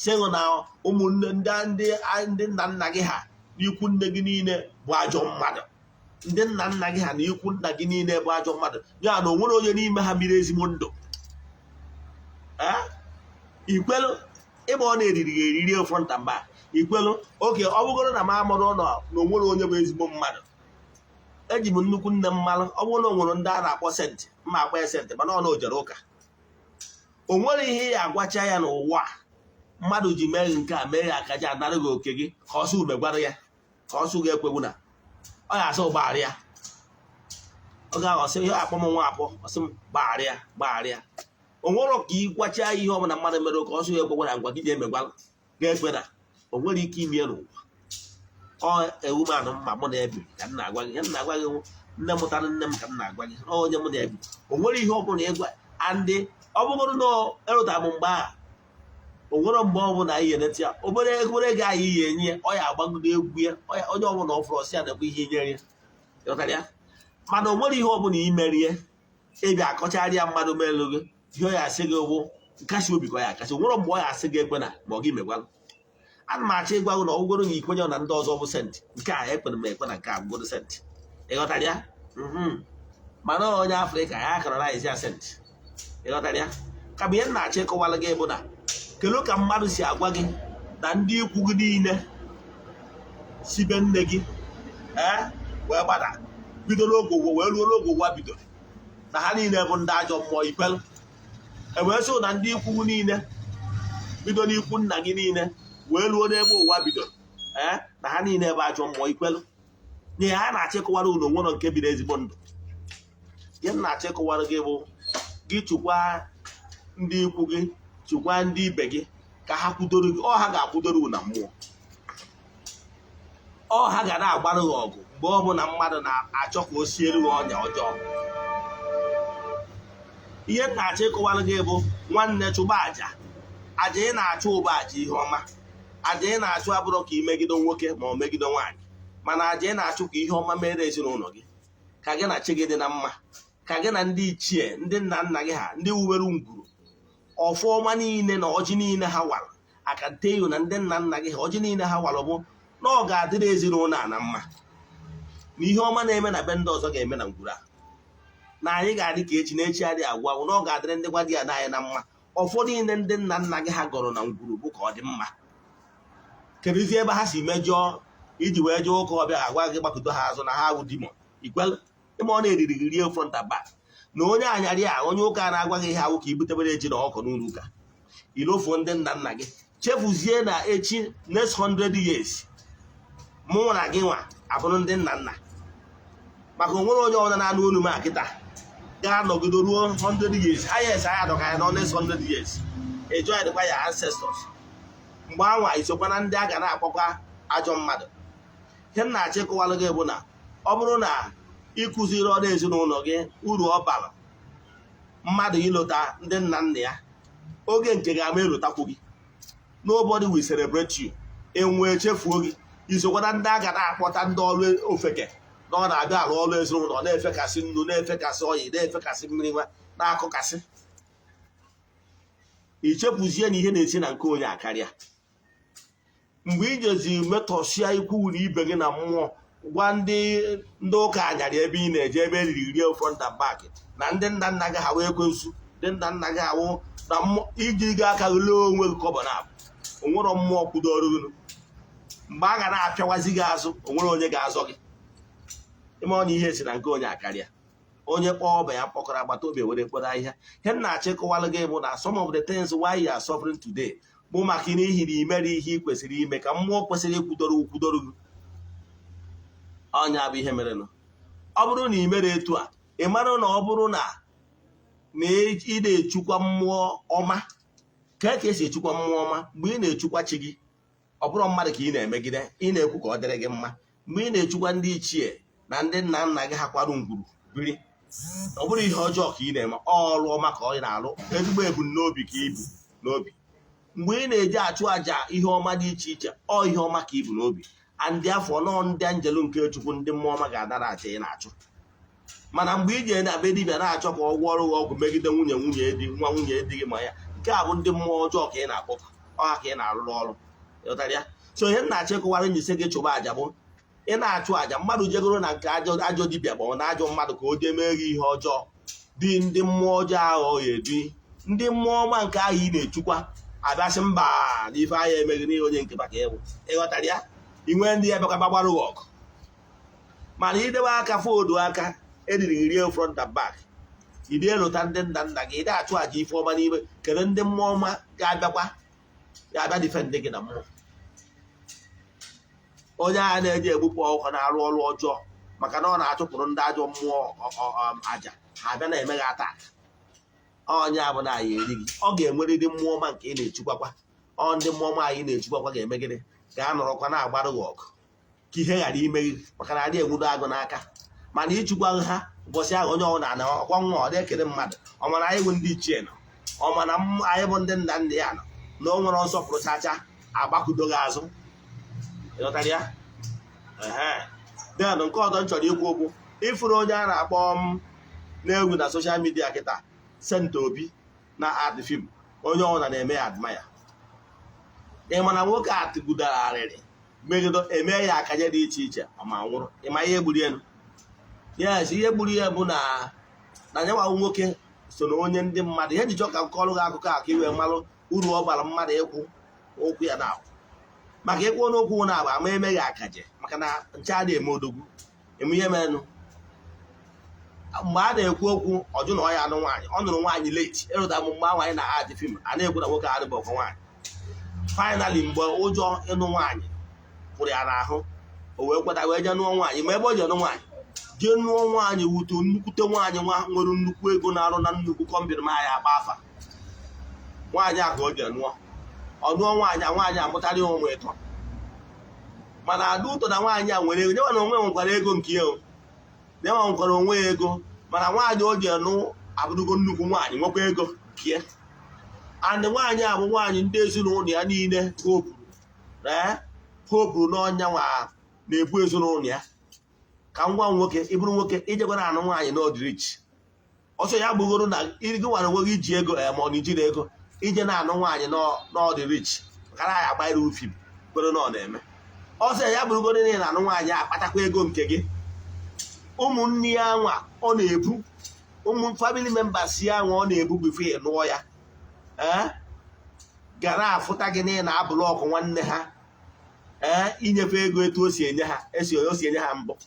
sị gị na ụmụnne ndị nna nna gị ha na ikwu nne gị niile bụ ajọ mmadụ, ndị nna nna gị ha na ikwu nna gị niile bụ ajọ mmadụ, ya na o nwere onye n'ime ha biri ezigbo ndụ. Ee, ikwelu ịgba ọ na-eriri gị eriri front and back. Ikwelu oke ọ bụgoro na m amụrụ na o nwere onye bụ ezigbo mmadụ, eji m nnukwu nne m mmalụ. Ọ bụrụ na o nwere ndị a na-akpọ saint, mma akpọ ya saint, mana ọ na o jere ụka. O nwere ihe ya agwacha ya n'ụwa mmadụ ji mee nke a, mee ya akaja, anara gị oke gị, ka ọsọ ube gwara ya, ka ọsọ gị ekwegwu na ọ ya asị gbaghara ya. Ọ ga-aghọsị ihe akpọ m nwa akpọ, ọsị m gbaghara ya, gbaghara ya. O nwere ka ị gwacha ihe ọbụla mmadụ mere ka ọsọ ya ekwegwu na ngwa gị ji emegwa ga-ekwe na o nwere ike ime n'ụwa. Ọ ewumanụ mma mụ na-ebi ka m na-agwa gị ihe m na-agwa gị. Nne mụtara nne m ka m na-agwa gị. Ọ onye mụ na-ebi, o nwere ihe ọ bụla ịgwa andị. Ọ bụgoro na erụtara m mgbe ahụ, o nwere mgbe ọ bụla anyị eneta ya obere obere ego anyị yi enye ya, ọ ya agbagodo egwu ya. Onye ọbụla ọ fụrụ, ọsị ya na-ekwe ihe nyere ya. Ịghọtara ya? Mana o nwere ihe ọbụla imerie, ịbịa akọcharịa mmadụ melụ gị ihe, ọ ya asị gị bụ nkasi obi ka ọ ya akasị. O nwere mgbe ọ ya asị gị ekwe na ma ọ gị megwalụ. Ana m achọ ịgwa gị na ọgwụgoro na ikwenye na ndị ọzọ bụ saint, nke a ekwere m ekwe na nke a bụgoro saint. Ịghọtara ya? Mana onye Afrịka ya akara ya saint. Ịghọtara ya? Ka bụ ihe m na-achọ ịkọwara gị bụ na kedu ka mmadụ si agwa gị na ndị ikwu gị niile si be nne gị ee wee gbada, bido n'oge ụwa wee ruo n'oge ụwa bidoro, na ha niile bụ ndị ajọ mmụọ? Ikwelu e wee sị na ndị ikwu gị niile, bido n'ikwu nna gị niile wee ruo n'ebe ụwa bidoro, ee, na ha niile bụ ajọ mmụọ? Ikwelu na ha na-achọ ịkọwara unu onwere nke biri ezigbo ndụ. Ihe m na-achọ ịkọwara gị bụ gị chụkwa ndị ikwu gị, chụkwa ndị ibe gị, ka ha kwudoro gị. Ọ ha ga-akwudoro unu na mmụọ, ọ ha ga na-agbara gị ọgụ mgbe ọ bụla mmadụ na-achọ ka o siere gị ọnya ọjọọ. Ihe m na-achọ ịkọwara gị bụ, nwanne, chụba àjà. Àjà ị na-achụ ụba àjà ihe ọma. Àjà ị na-achụ abụrụ ka ị megide nwoke ma ọ megide nwaanyị, mana àjà ị na-achụ ka ihe ọma mere ezinụlọ gị, ka gị na chi gị dị na mma, ka gị na ndị ichie, ndị nna nna gị ha, ndị wuwere ngwuru ọfọ ọma niile na ọjị niile ha wara akanteyo, na ndị nna nna gị ha, ọjị niile ha wara bụ na ọ ga-adịrị ezinụlọ a na mma, na ihe ọma na-eme na be ndị ọzọ ga-eme na ngwuru a, na anyị ga-adị ka echi na echi adịghị agwụ agwụ, na ọ ga-adịrị ndị gwa di ya na anyị na mma. Ụfọdụ niile ndị nna nna gị ha gọrọ na ngwuru bụ ka ọ dị mma. Kedụzi ebe ha si mejọọ? Iji wee jee ụka, ọbịa agwa gị gbakọdo ha azụ na ha awụ demon. Ikwelu ịma ọ na-eriri gị rie front and back na onye anyarị a, onye ụka na-agwa gị ihe awụ ka ibutebere eji na ọkụ n'ụlọ ụka, ilofuo ndị nna nna gị, chefuzie na echi, next 100 years, mụ na gị nwa abụrụ ndị nna nna, maka onwere onye ọbụla na-anụ olu m a kịta ga-anọgide ruo 100 years. Highest anyị adọka ya nọ next 100 years, enjoy dịkwa ya ancestors. Mgbe anwa isokwa na ndị a ga na-akpọkwa ajọ mmadụ. Ihe m na-achọ ịkọwalụ gị bụ na ọ bụrụ na ịkụziri ọrụ ezinụlọ gị uru ọ bara mmadụ ịlụta ndị nna nna ya, oge nke ga-ama elotakwu gị. Nobody will celebrate you. Enwe echefuo gị, isokwa na ndị a ga na-akpọta ndị ọrụ ofeke na ọ na-abịa arụ ọrụ ezinụlọ, na-efekasị nnu, na-efekasị oyi, na-efekasị mmiri, nwa na-akụkasị. Ichepụzie na ihe na-esi na nke onye akarịa. Mgbe ijezi metọsịa ikwu na ibe gị na mmụọ, gwa ndị ụka anyarị ebe ị na-eje, ebe eriri rie front and back, na ndị nna nna gị ha wee ekwensu, ndị nna nna gị awụ na mmụọ, iji gị aka lee onwe gị kọbọ na onwero mmụọ kwudoro gị. Mgbe a ga na-apịawazi gị azụ, onwere onye ga-azọ gị. Ime ọ na ihe si na nke onye akarịa. Onye kpọọ ọba ya mkpọkọrọ, agbata obi were mkpọrọ ahịhịa. Ihe m na-achọ ịkọwalụ gị bụ na some of the things why you are suffering today bụ maka n'ihi na imere ihe ị kwesịrị ime ka mmụọ kwesịrị ịkwudoro kwudoro gị. Ọnya bụ ihe merenụ. Ọ bụrụ na ị mere etu a, ị mara na ọ bụrụ na na ị na-echukwa mmụọ ọma ka ka esi echukwa mmụọ ọma. Mgbe ị na-echukwa chi gị, ọ bụrụ mmadụ ka ị na-emegide, ị na-ekwu ka ọ dịrị gị mma. Mgbe ị na-echukwa ndị ichie na ndị nna nna gị ha kwarụ ngwuru biri, ọ bụrụ ihe ọjọọ ka ị na-eme, ọrụ ọma ka ọ na-arụ, ezigbo ebumnobi ka ibu n'obi. Mgbe ị na-eji achụ àjà ihe ọma dị iche iche, ọ ihe ọma ka ibu n'obi. Andị afọ nọọ ndị anjelu nke Chukwu, ndị mmụọ ọma ga-anara aja ị na-achụ. Mana mgbe ị jere na be dibịa na-achọ ka ọ gwọọrụ gị ọgwụ megide nwunye nwunye di, nwa nwunye di gị, ma ya nke a bụ ndị mmụọ ọjọọ ka ị na-akpọkọ ọha ka ị na-arụrụ ọrụ. Ịghọtara ya? So ihe m na-achọ ịkọwara njisi gị chụba àjà bụ ị na-achụ àjà, mmadụ jegoro na nke ajọ ajọ dibịa ma ọ na ajọ mmadụ ka o jee mee gị ihe ọjọọ dị, ndị mmụọ ọjọọ ahụ ya ebi ndị mmụọ ọma nke ahụ ị na-echukwa abịasị mba n'ife ahụ emeghị n'ihe onye nke maka ịwụ. Ịghọtara ya? Inwe ndị ya bịakwa gbagbara gị ọgụ. Mana idewe aka fodu aka eriri rie front and back, ịdị elota ndị nna nna gị, ịdị achụ àjà ife ọma n'ime kedu ndị mmụọ ọma ga-abịakwa ga-abịa defend gị na mmụọ. Onye agha na-eji egbupụ ọkụkọ na-arụ ọrụ ọjọọ maka na ọ na-achụpụrụ ndị ajọ mmụọ àjà, ha abịa na-eme gị attack. Onye abụ na ya eri gị, ọ ga-enwerịrị mmụọ ọma nke ị na-echukwakwa. Ọ ndị mmụọ ọma anyị na-echukwakwa ga-eme gịnị? Ga-anọrọkwa na-agbarụ gị ọgụ ka ihe ghara ime gị, maka na adị enwudo agụ n'aka. Mana ịchụkwa ha ụbọchị ahụ, onye ọbụla na ọkwa nwa ọ dị-ekele mmadụ. Ọ mana anyị bụ ndị ichie nọ, ọ mana anyị bụ ndị nna nna ya nọ na o nwere nsọpụrụ chacha, agbakụdo gị azụ. Ịghọtara ya? Ehe. Then nke ọzọ m chọrọ ikwu okwu, ịfụrụ onye a na-akpọ m na-ewu na social media kịta, Saint Obi na art film, onye ọbụla na-eme ya admire. Ị ma na nwoke a tụgudara arịrị megido eme ya akaje dị iche iche, ọ ma nwụrụ. Ị ma ihe gburu elu? Yes, ihe gburu ya bụ na na nyanwa nwoke so na onye ndị mmadụ ihe ji chọọ ka m kọọrọ gị akụkọ a ka ị wee malụ uru ọ bara mmadụ ịkwụ okwu ya na maka ịkwụ n'okwu na agba ama emeghị akaje, maka na nche a na-eme odogwu eme ihe merenụ. Mgbe a na-ekwu okwu ọjụ na ọ ya anụ nwaanyị, ọ nụrụ nwaanyị late. Ịrụta m mgbe ahụ anyị na-adị film a na-ekwu na nwoke adịbụ ọkwa nwaanyị. Finally, mgbe ụjọ ịnụ nwaanyị pụrụ ya n'ahụ, o wee kweta wee jee nụọ nwaanyị. Ma ebe o ji nụ nwaanyị, jee nụọ nwaanyị wute nnukwute nwaanyị, nwa nwere nnukwu ego, na-arụ na nnukwu company, ma ya akpa afa nwaanyị a ka o ji nụọ. Ọ nụọ nwaanyị a, nwaanyị amụtara ya ụmụ ịtọ. Mana ada ụtọ na nwaanyị a nwere ego, nyewa na onwe nwekwara ego nke ya o, nyewa nwekwara onwe ya ego. Mana nwaanyị o ji nụ abụrụgo nnukwu nwaanyị, nwekwa ego nke ya. And nwaanyị a bụ nwaanyị ndị ezinụlọ ya niile hopuru, ee, hopuru n'ọnya nwa na-ebu ezinụlọ ya. Ka ngwa, nwoke, ịbụrụ nwoke, ijekwara anụ nwaanyị na ọdịrich ọsọ ya bụgoro na gị nwara onwe gị ji ego ma ọ na ijiri ego ije na-anụ nwaanyị n'ọdịrich, maka na ya agbanyere ufim kwere na ọ na-eme ọsọ ya bụrụgoro na ị na-anụ nwaanyị, akpatakwa ego nke gị. Ụmụnne ya nwa ọ na-ebu, ụmụ family members ya nwa ọ na-ebu before ị nụọ ya, ee, gara afụta gị na ị na-abụlụ ọkụ nwanne ha. Ee, inyefe ego etu o si enye ha, esi o si enye ha mbụ,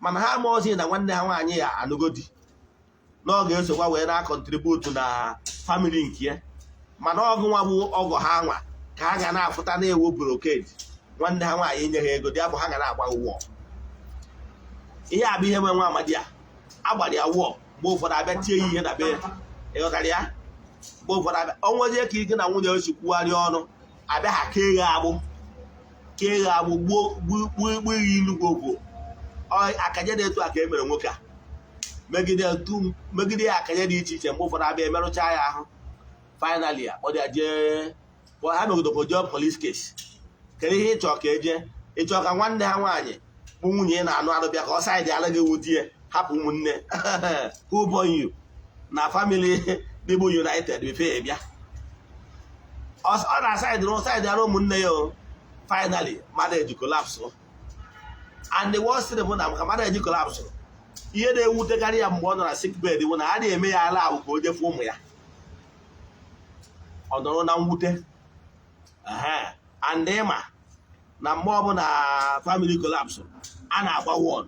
mana ha ama ozi na nwanne ha nwaanyị ya anụgo di, na ọ ga-esokwa wee na-acontribute na family nke ya. Mana ọgụ nwa bụ ọgọ ha nwa ka ha ga na-afụta na-ewu blockade nwanne ha nwaanyị inye ha ego dị abụ. Ha ga na-agba wụọ. Ihe a bụ ihe nwe nwa amadi a agbara ya wụọ. Mgbe ụfọdụ abịa tie ya ihe na be ya, ịghọtara ya? Mgbe ụfọdụ abịa ọnwezie ka ike na nwunye osi kwugharịa ọnụ, abịa ha kee ya agbụ, kee ya agbụ, gbuo gbuo gbuo ya ilu gwogwo. Akaje dị etu a ka e mere nwoke a, megide etu, megide ya akaje dị iche iche. Mgbe ụfọdụ abịa emerụcha ya ahụ. Finally akpọrọ ya jee, ha megidekwa jee police case. Kedu ihe ịchọ ka eje? Ịchọ ka nwanne ha nwaanyị bụ nwunye ya na-anụ arụ bịa ka ọ side ala gị wụ di ya, hapụ ụmụnne who born you na family dịbụ united before bịa? Ọ na-aside side ara ụmụnne ya o. Finally marriage collapse. And the worst thing bụ na maka marriage collapse, ihe na-ewutekarị ya mgbe ọ nọ na sick bed bụ na a na-eme ya ala ahụ ka o jefu ụmụ ya. Ọ nọrọ na mwute. And ịma na mgbe ọbụla family collapse, a na-agba war,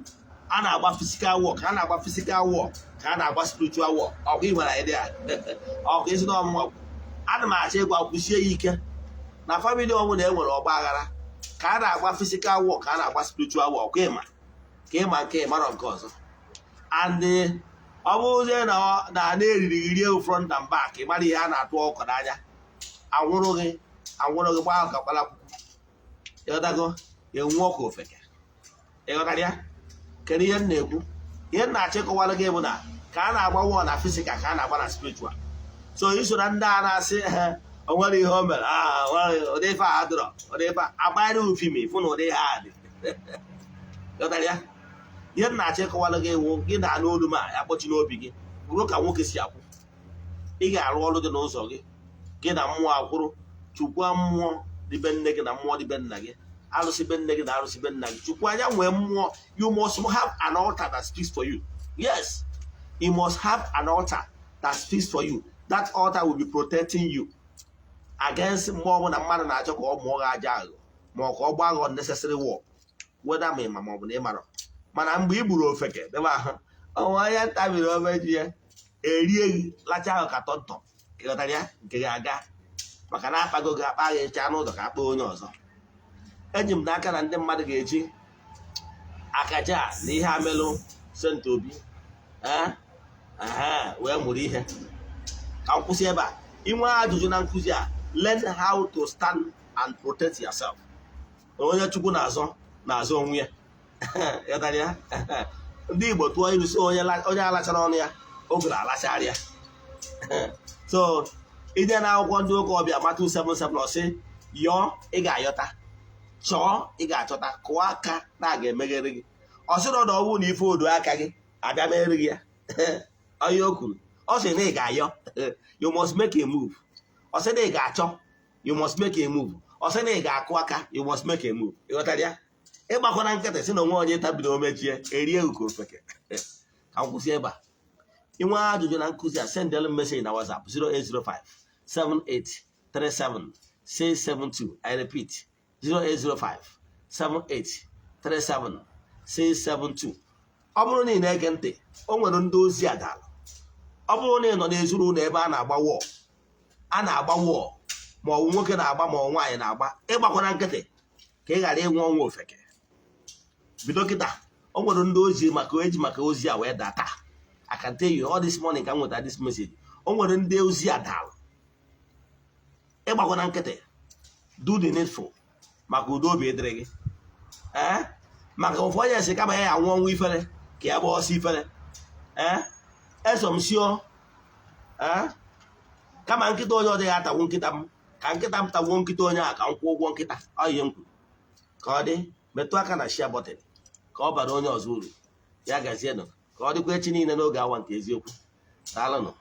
a na-agba physical war, ka a na-agba physical war, ka a na-agba spiritual war. Ọkwa ị nwere idea ọkwa isi na ọmụmụ. Ana m achọ ịgwa, kwụsie ya ike na family ọbụla e nwere ọgba aghara, ka a na-agba physical war, ka a na-agba spiritual war. Ọkwa ịma ka ịma nke ịmarọ nke ọzọ. And ọ bụrụzie na na-eriri gị rie front and back, ị mara ihe a na-atụ ọkụ n'anya, anwụrụ gị, anwụrụ gị gbaa ka kpalakwukwu. Ịghọtago? Enwu ọkụ ofeke. Ịghọtara ya? Kedu ihe m na-ekwu? Ihe m na-achọ ịkọwara gị bụ na ka a na-agba war na physical, ka a na-agba na spiritual. So iso na ndị a na-asị ha o nwere ihe o mere, ụdị ife a adịrọ, ụdị ife a agbanyere ufimi fụ na ụdị ihe a dị. Ịghọtara ya? Ihe m na-achọ ịkọwara gị wụ gị na-anụ olu m a, ya kpọchi n'obi gị, bụrụ ka nwoke si akwụ. Ị ga-arụ ọrụ dị n'ụzọ gị, gị na mmụọ akwụrụ. Chukwa mmụọ dịbe nne gị na mmụọ dịbe nna gị, arụsị be nne gị na arụsị be nna gị. Chukwu anya nwee mmụọ. You must have an altar that speaks for you. Yes, you must have an altar that speaks for you. That altar will be protecting you against mgbe ọbụla mmadụ na-achọ ka ọ mụọ gị aja aghụghọ, ma ọ ka ọ gbaa gị unnecessary war, whether ma ịma ma ọ bụ na ị mara. Mana mgbe ị gburu ofeke debe ahụ, ọnwa onye ntabiri ome ji ya erie gị lacha ahụ ka tọntọm. Ịghọtara ya? Nke gị aga maka na akpago gị, akpa gị chaa n'ụzọ ka akpa onye ọzọ. Eji m n'aka na ndị mmadụ ga-eji akaja na ihe amelụ Saint Obi wee mụrụ ihe. Ka m kwụsị ebe a. Inwe ajụjụ na nkụzi a, learn how to stand and protect yourself. Onye Chukwu na-azọ na-azọ onwe ya. Ịghọtara ya? Ndị Igbo tụọ ilu sị onye alachara ọnụ ya ogere alachara ya. So ije na akwụkwọ ndị ụka ọbịa, Matthew 7:7, ọ sị, "Yọọ, ị ga-ayọta; chọọ, ị ga-achọta; kụọ aka na a ga-emeghere gị." Ọ sịrị ọdọ ọwụ na ife odo aka gị abịa meghere gị ya. Onye o kwuru, ọ sị na ị ga-ayọ, you must make a move. Ọ sị na ị ga-achọ, you must make a move. Ọ sị na ị ga-akụ aka, you must make a move. Ịghọtara ya? Ịgbakwana nkịtị sị na onwe onye tabiri omechie erie uko ofeke. Ka m kwụsị ebe a. Inwe ajụjụ na nkụzi a, sendelu m message na WhatsApp 0805 7837 672. I repeat, 0805 7837 672. Ọ bụrụ na ị na-ege ntị, o nwere ndị ozi adala. Ọ bụrụ na ị nọ n'ezinụlọ ebe a na-agba war, a na-agba war, ma ọ bụ nwoke na-agba ma ọ nwaanyị na-agba, ịgbakwana nkịtị ka ị ghara ịnwe ọnwa ofeke. Bido kịta. O nwere ndị ozi maka eji maka ozi a wee data. I can tell you all this morning ka m nweta this message. O nwere ndị ozi adala. Ịgbakwana nkịtị, do the needful maka udo obi dịrị gị. Ee, maka ụfọdụ esi kama ya anwụ ọnwụ ifere ka ya gbaa ọsọ ifere. Ee, eso m sio. Ee, kama nkịta onye ọ dịghị atagbu nkịta m, ka nkịta m tagbuo nkịta onye a, ka m kwụọ ụgwọ nkịta. Ọ ihe m kwuru ka ọ dị. Metụ aka na share button ka ọ bara onye ọzọ uru. Ya gazienụ. Ka ọ dịkwa echi niile n'oge awa nke eziokwu. Daalụnụ.